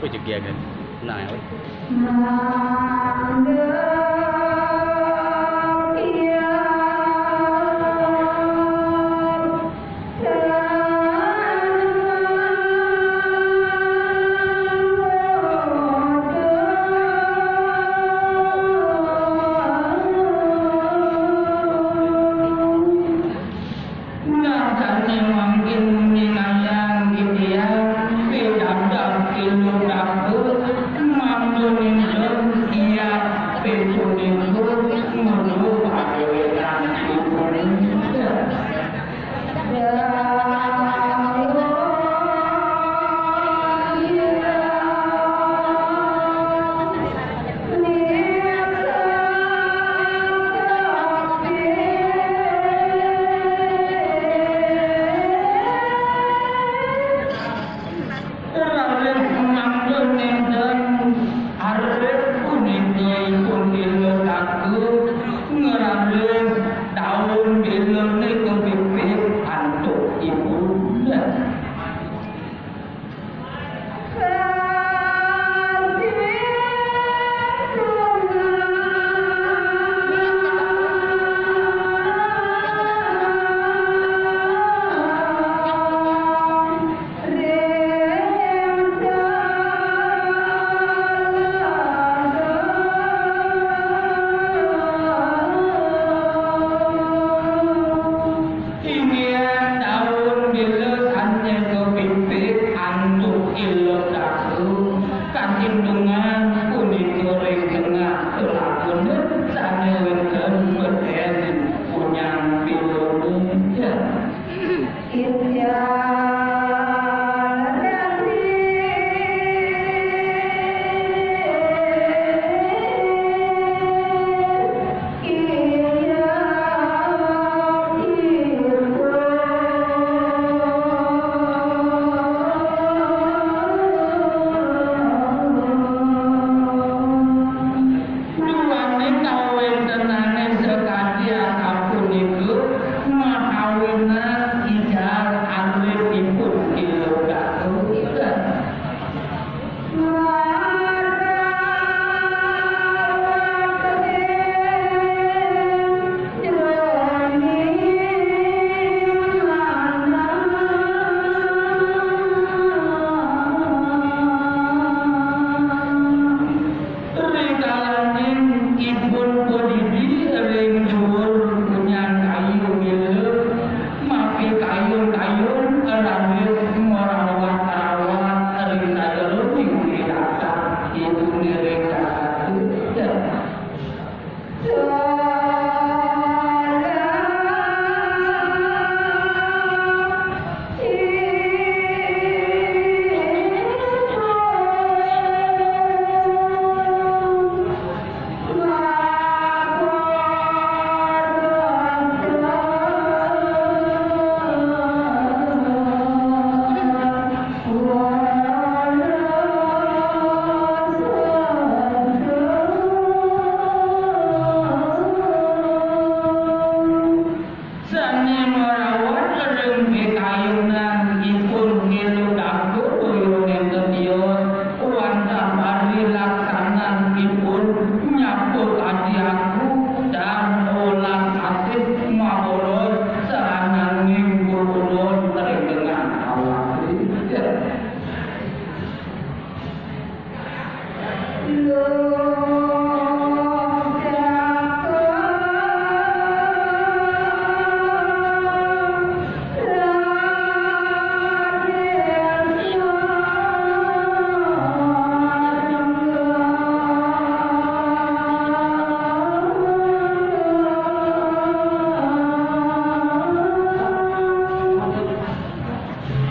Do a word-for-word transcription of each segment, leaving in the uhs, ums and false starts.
Wih, jegi agak. Nah, ya, wih. Nah, sané mangkin nyinayang titiang pidabdab ilmu dapur, mangda nénten siap pituduh nuduh pawéwétan ipun. Raris mangda nénten arep punika ipun Ila Daku, ngraris daun biluné kapipit antuk ipun. Inggih daun bila sané kapipit antuk Ila Daku, kasindungan punika ring tengah lelakuna sané wénten bedén punyan biluné. Duaning kawéntenané sakadi asapunika, mahawinan ical aripipun Ila Daku. Rikalaning ipun padidi ring duur punyan kayu ila, mapikayun-kayun raris marawat-rawat ring sajeroning datar ipun ring datar. Sané marawat ring pikayunan ipun Ila Daku, boya nénten tios wantah parilaksananipun nyapa kadi aku dan olah asih maboros saananing gumulun ring tengah awak.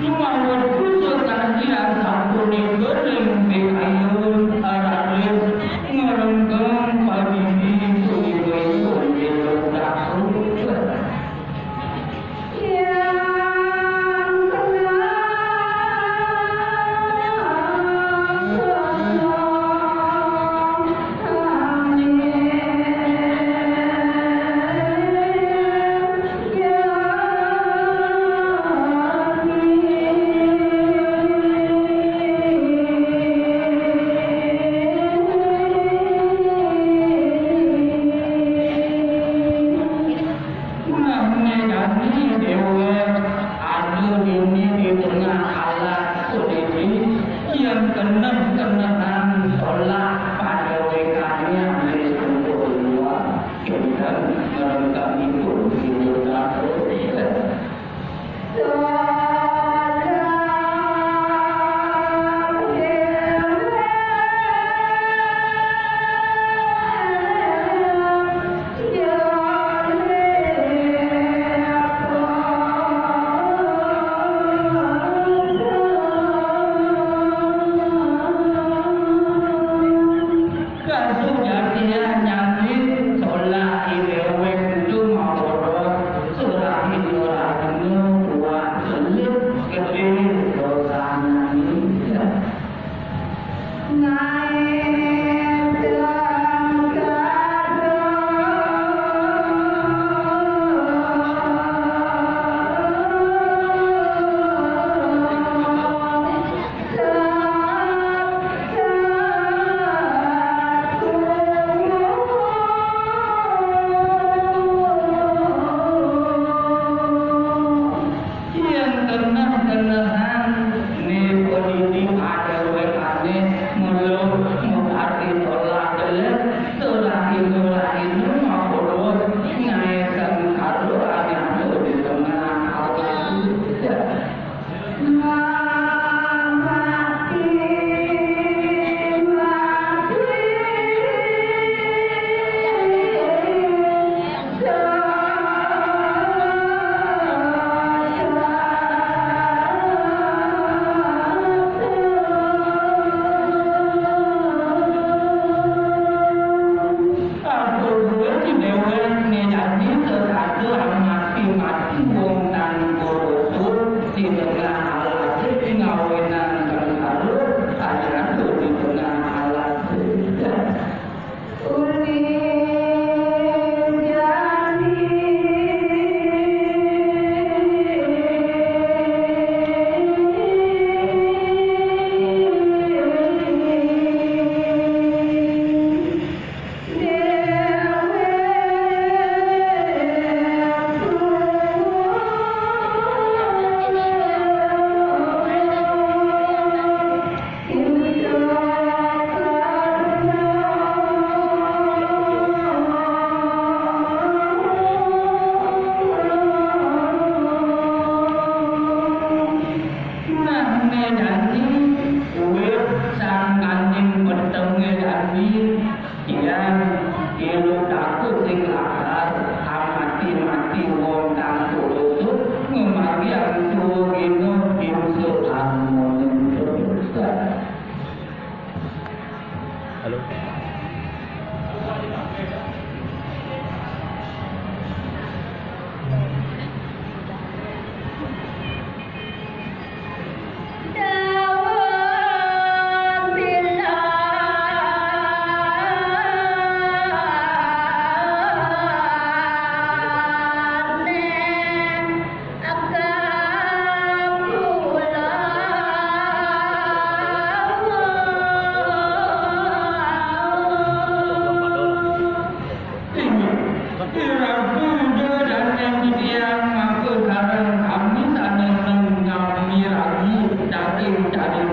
Mawit pusakan sapunika ring pikayun raris ngrenggeng padidi punika ipun Ila Daku. Tengah alas puniki, yén keneh-kenehan solah padéwékané ane sampun luar, kinten ngrengkengipun Ida Datuk. Kasujatian nyané solah idéwék ento mabodos, solah idéwék ento kuat selip gedé dosanyané. Yén keneh-kenehan né puniki padéwékané mula makardi solah jelek, solah inu-inu mabodos, ngaé sangkara anyata di tengah alam. Sapunika déwék ngénjani sesada mati-mati wong tan kurusu di tengah alasé ngawinan kang karo kanyatu di tengah alasé. Nah, ngénjani wit sangkaning petengé jani, tiang ilu takut sing lakar, amati-mati wong tan kurusu, ngamargiang suwagina bingsu amoning. Halo. Inggih. Iraga Ida dané titiang maka sareng sami sané nengkami ragi daging daging.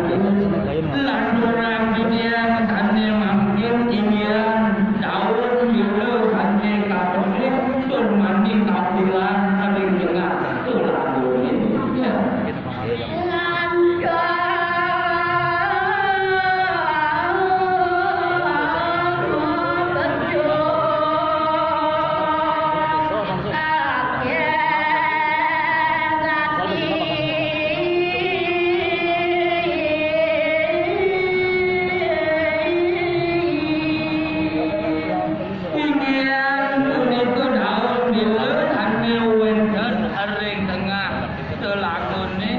Lanturang titiang sané mangkin inggihan daun nila sané katoné tur mani kapilan ring tengah tulangé. Ya. Inggih punika daun nila sané wénten ring tengah telagoné.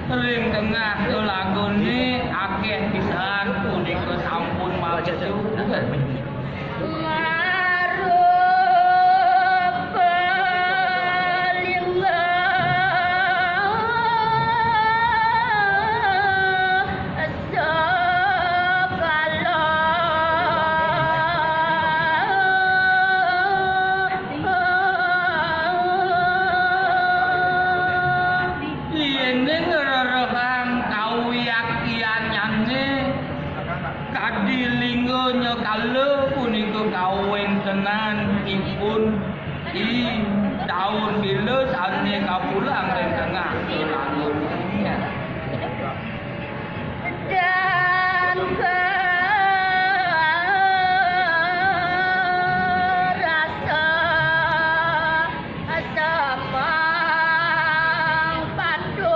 Ring tengah telagoné akéh pisan punika sampun maju. Ning rerehang kawiaktiannyané kadi lingga nyekala punika kawéntenan ipun i daun bila sané kapulang ring tengah. Dan kerasa samang patut.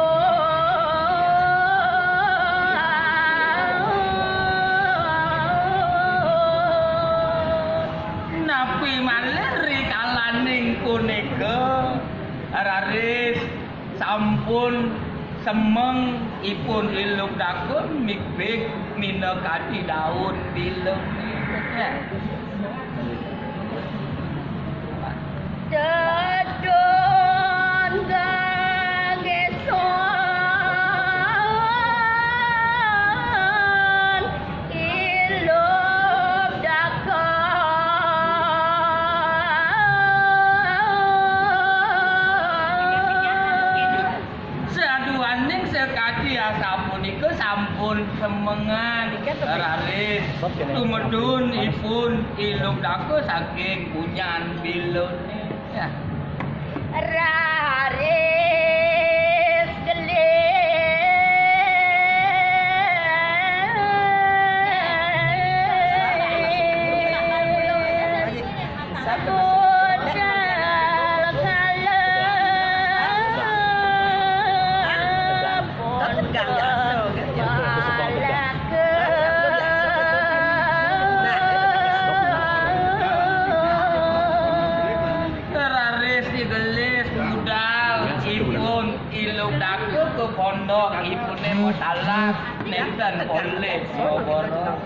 Napi malih rikalaning punika raris sampun semeng ipun Iluk Dakun mibig minakadi daun bila. Dedun gagéson Iluk Dakun. Saduaning sakadi asapunika sampun semengan raris tumedun ipun Iluk Dakun saking punyan bilané. Ya. Raris gelis. Budal kalem. Raris digelis budal ipun Iluk Dakun ka pondok, ipuné masalah nénten polih mawara.